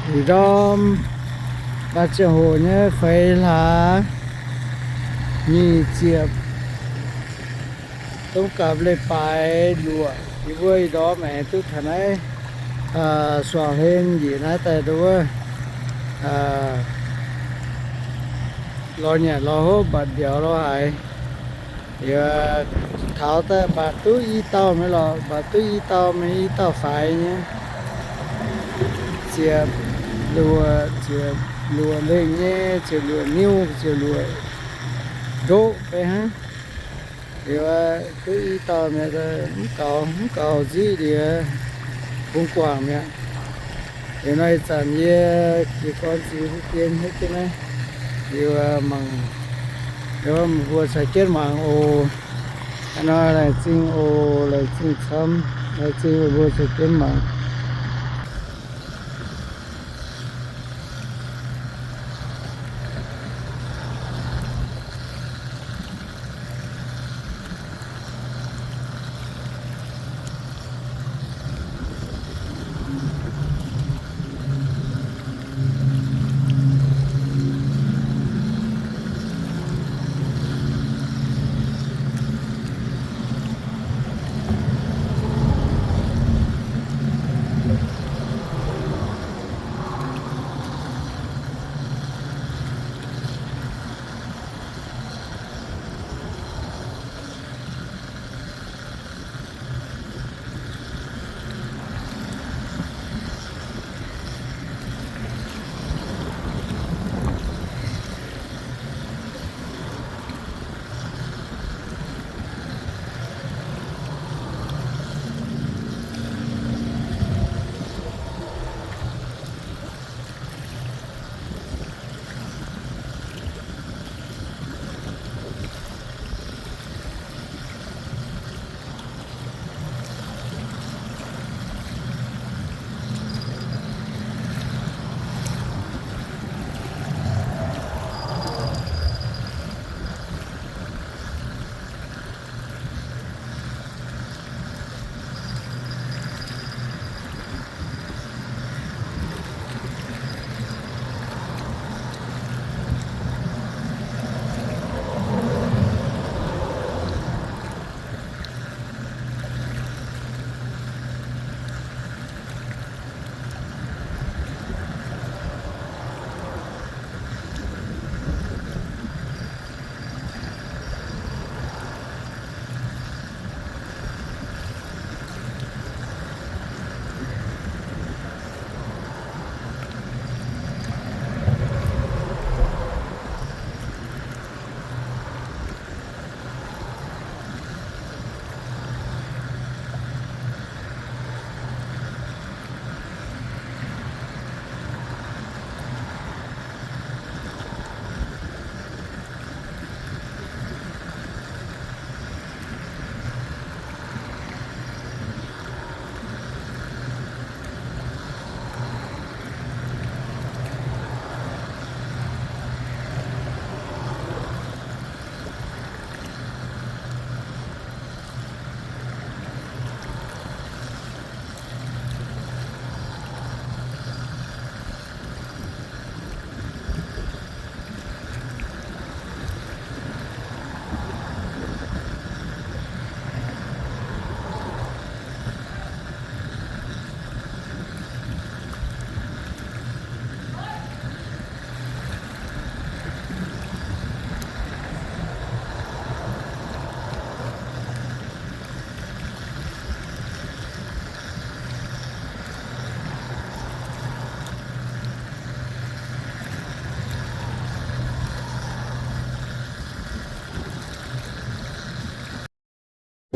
Ih ndorm maaih ziangh hoc nyei feix hlaax nyic ziepc, domh gapv leiz-baaix luoqc, yie mbuo ih ndorm aengx duqv taux naaiv suangx hlen njiec naaiv daaih nduov wuov, lorz nyanc lorz hopv mbatc mbiauz lorz haaix. Yie taux daaih mbatc duqv i dauh mingh lorqc, mbatc duqv i dauh mingh, i dauh faix nyei. Ziepc luoqc, ziepc luoqc lengh nyei, ziepc luoqc niuv, ziepc luoqc ndoqv fai hnangv. Liuz duqv i dauh mi'aqv, mv gaux, mv gaux nziqv liuz bungx guangc mi'aqv. Liuz nor ih zanc yie jiez gorn ziux mbuo dien haiv jienv naaiv. Liuz mangc, liuz mbuo caux jienv mangc oc. Hnangv nor laengz zingh oc, laengz zingh camv, laengz zingh mbuo caux jienv mangc.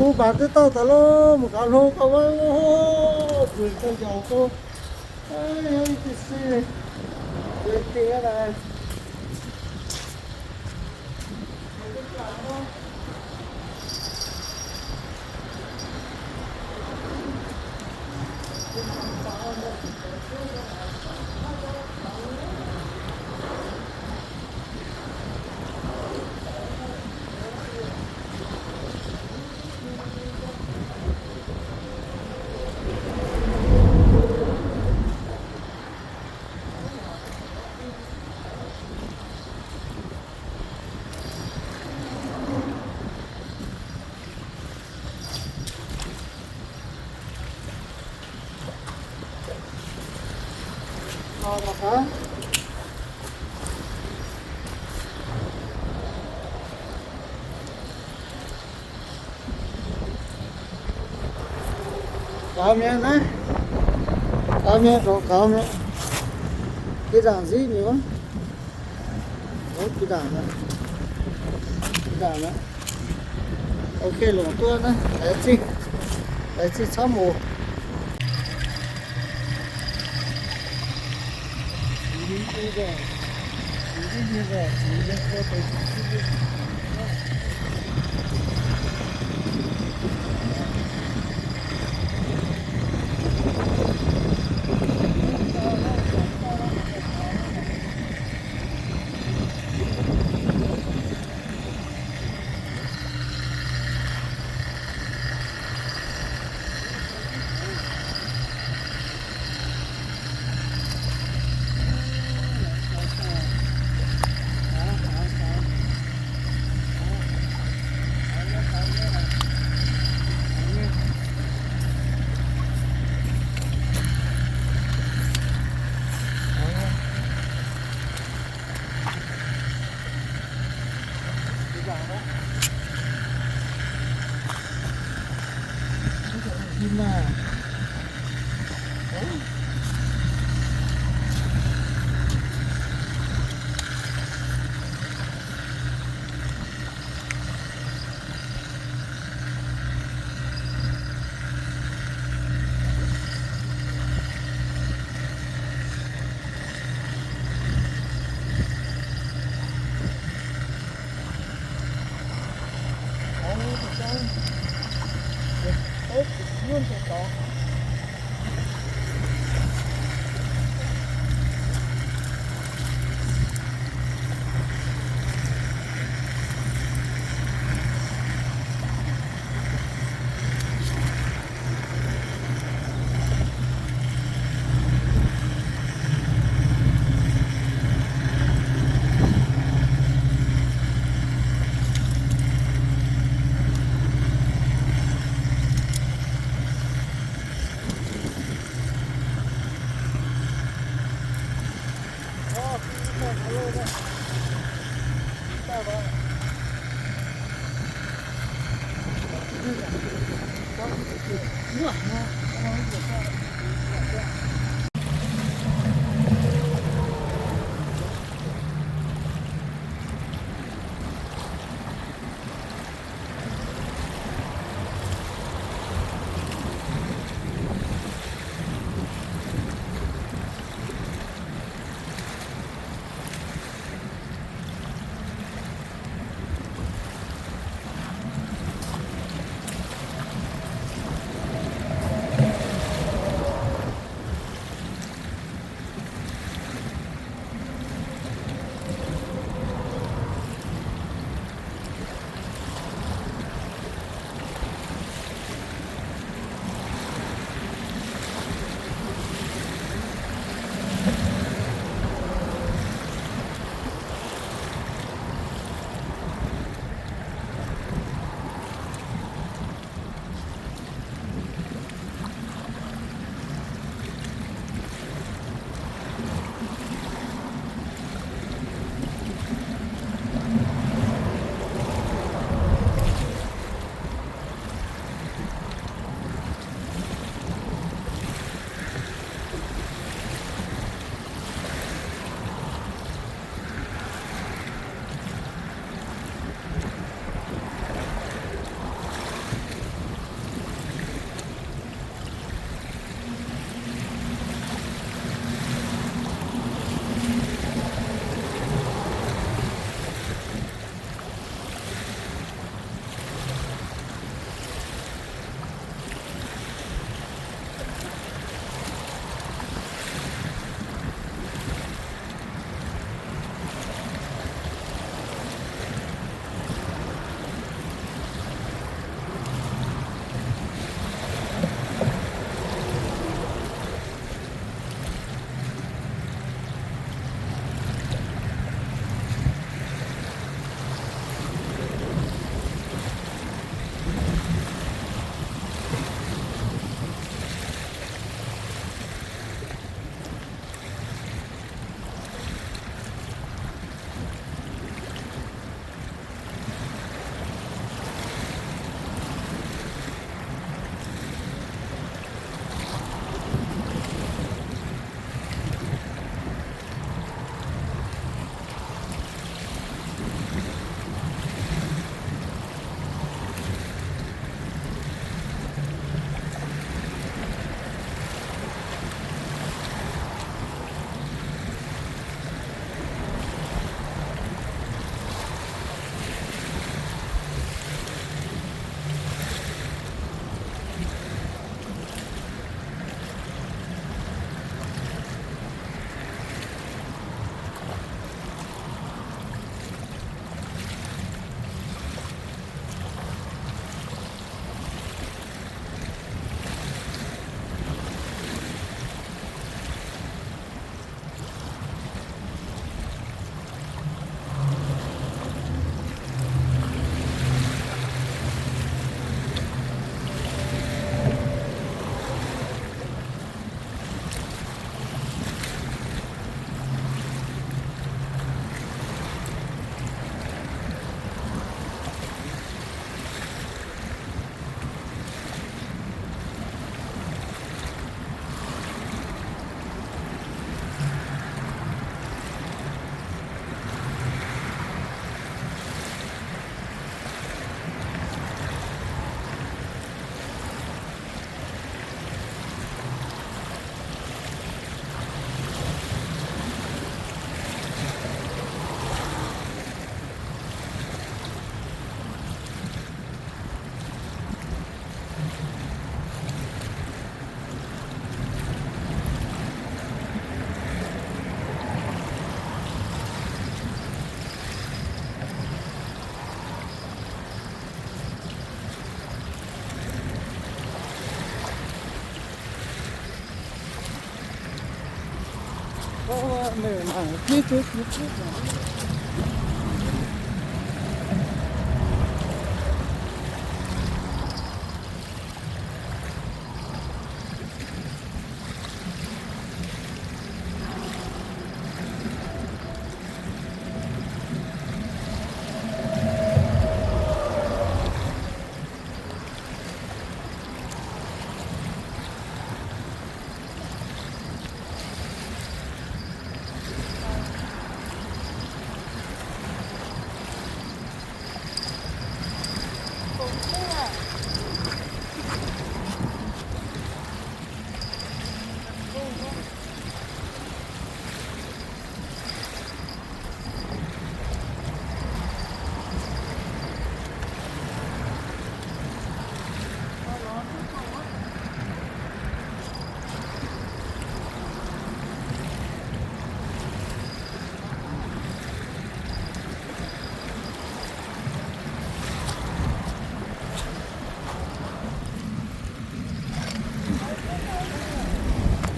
Mbuo mbatc duqv dauh daaih lo, mangc gaax hlo gauh wuov, mbuo ganh njaaux go. Gaux mi'aqv naaiv. Gaux mi'aqv, gaux, gaux mi'aqv. Jiex ndaangc nziv mi'aqv. Jiex ndaangc mi'aqv. Jiex ndaangc mi'aqv. Ok, longc duqv naaiv. Laengz zingh. Laengz zingh camv oc.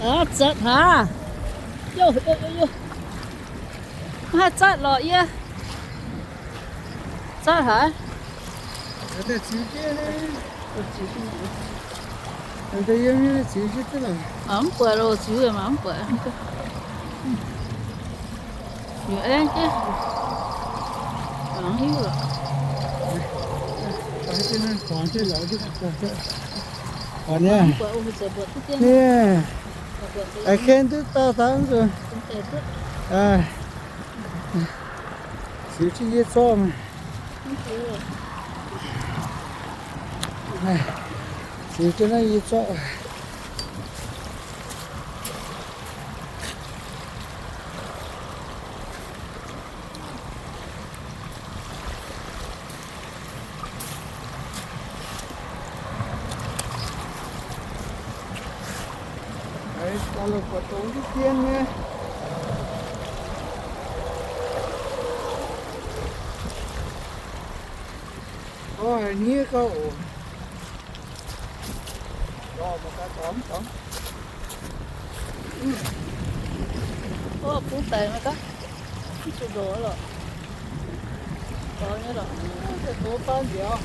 Aav, zatc haaix? Yov, yov, yov, yov. Mv haih zatc lorqc yie. Zatc haaix? Mv buatc loh, ziux mv buatc. Yaac aengx jienv, mangc hiuv lorqc. Aa, ziux jienv yie zorqv. Ziux jienv naaiv yie zorqv. Haiz daaih la'guaih dongz duqv dien nyei. Gorngv haiz hniev gauh oc. Dorh mangc gaax, dorh mv dorh. Orv, bungx daic mangc gaax. Mv zuqc ndoqc lorqc. Dorh nyei lorqc. Deix doz baav nziaauc.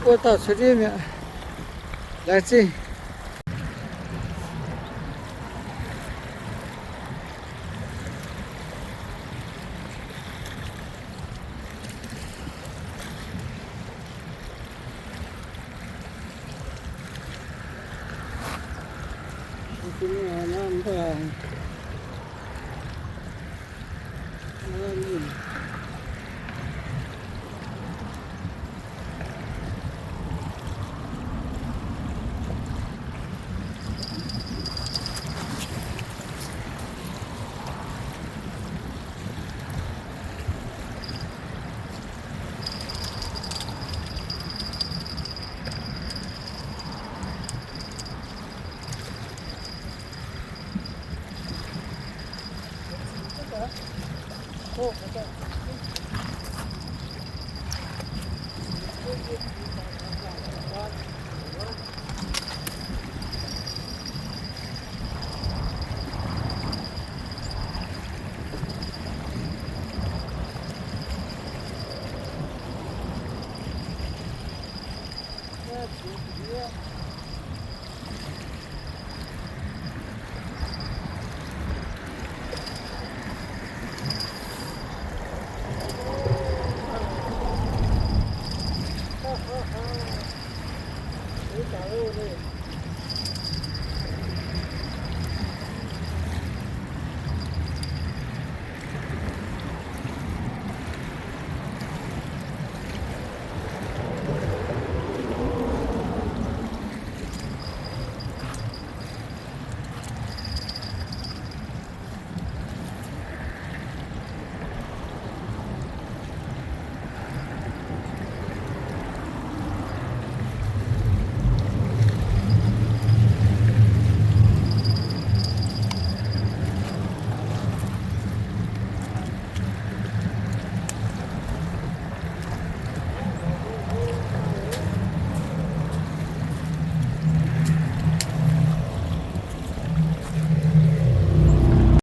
Buo dauh cuotv ndiev mi'aqv. Laengz zingh.